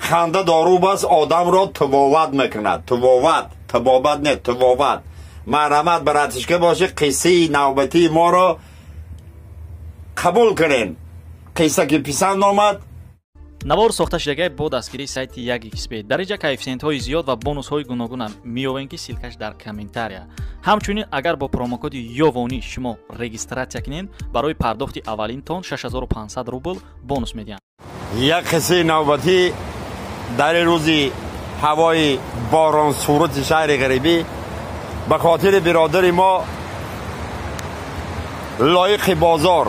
Ханда дору бас одамро тибоват мекунад. Тибоват, тибобат не, тибоват. Марҳамат, братишка боши, қиссаи навбатии моро қабул кунен. Қисса ки писанд омад. Навор сохта шудагай бо дастгирии сайти 1xb. Дар инҷа коэффисиентҳои зиёд ва бонусҳои гуногунам меёбем, ки ссылкаш дар комментария. Ҳамчунин агар бо промокоди Ёвонӣ шумо регистратсия кунед, барои пардохти аввалинтон 6500 рубл бонус медиҳанд. Як қиссаи навбатӣ дар рӯзи ҳавои боронсурати шаҳри ғарибӣ ба хотири биродари мо лоиқи бозор.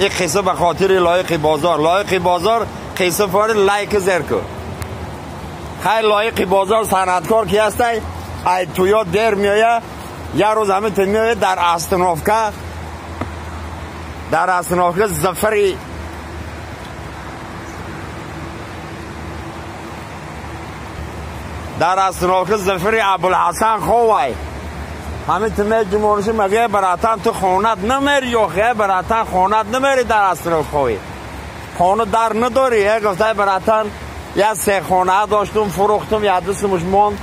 Ин қисса ба хотири лоиқи бозор. Лоиқи бозор қисса фори лайк зер кун. Хай, лоиқи бозор санъаткор ки ҳастай, ай туё дер меоя, як рӯз ҳамин ту меоя дар остановка, дар остановка Зафари дар остановка Зафари Абулҳасан ховай. Ҳамин ту меҷумониши мегӯя, братан, ту хонат намери ё хе, братан, хонат намери, дар остановка ховӣ, хона дар надорӣ? Э, гуфтай, братан, як се хона доштум, фурӯхтум, як ду сумуш монд,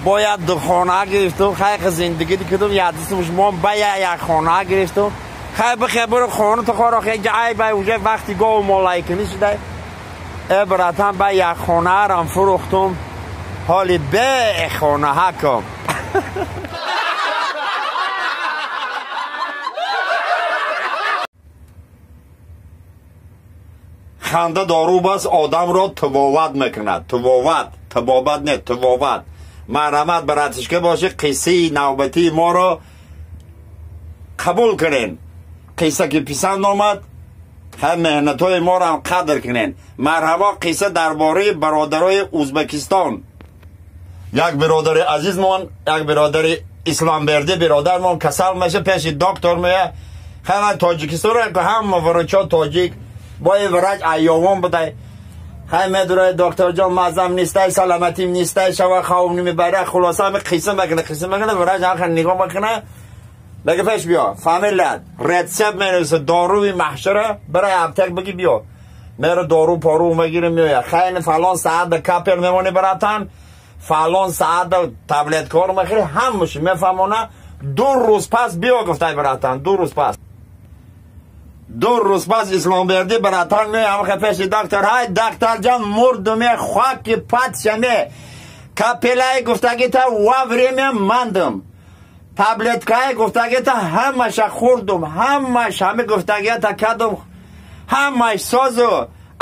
бояд ду хона гирифтум, хай зиндагӣ кардум, як ду сумуш монд, ба як хона гирифтум. Хай, бихе, буро хона ту хоро, хе ай бай уже вақти гову молайкунӣ шудай. Э, братан, ба як хонаарам фурӯхтум, ҳоли бе хона ҳаком. Ханда дору бас одамро тибоват мекунад. Тибоват, тибобат не, тибоват. Марҳамат, братишка боши, қиссаи навбатии моро қабул кунен. Қисса ки писанд омад, ҳам меҳнатҳои моро ҳам қадр кунен. Марҳабо, қисса дар бораи бародарои Ӯзбекистон. Як биродари азизмон, як биродари Исломбердӣ биродармон касал меша, пеши доктор мея. Хай, Тоҷикистон ҳама врачо тоҷик, бо ин врач айёвон будай. Хай, медурай, докторҷон, мазам нистай, саламатим нистай, шава хавм намебара. Хулоса, ҳами қисса мекуна, қисса мекуна, врач ҳаха нигоҳ мекуна, мега, пеш биё, фамилият, рецепт менависа, доруи маҳшара, барай аптек бигӣ биё. Мера, дору пору мегире, меоя. Хай, фалон саат да капель мемонӣ, братан, фалон саат да таблеткаро мехӯри, ҳамаша мефаҳмона. 2 рӯз пас биё, гуфтай, братан, 2 рӯз пас. 2 рӯз пас Исломбердӣ братан меоям пеши доктор. Ҳай, докторҷон, мурдуме, хоки патшаме, капелаи гуфтагита во время мандум, таблеткаи гуфтагита ҳамаша хӯрдум, ҳамаш ҳами гуфтагита кардум, ҳамаш созу.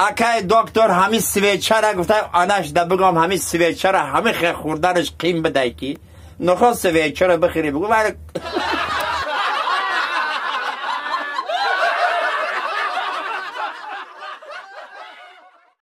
Акай доктор, ҳами свечара гуфта, анашда бигом, ҳами свечара ҳами хе хӯрданаш қим бидай, ки нохост свечара бихӯри, бигӯ.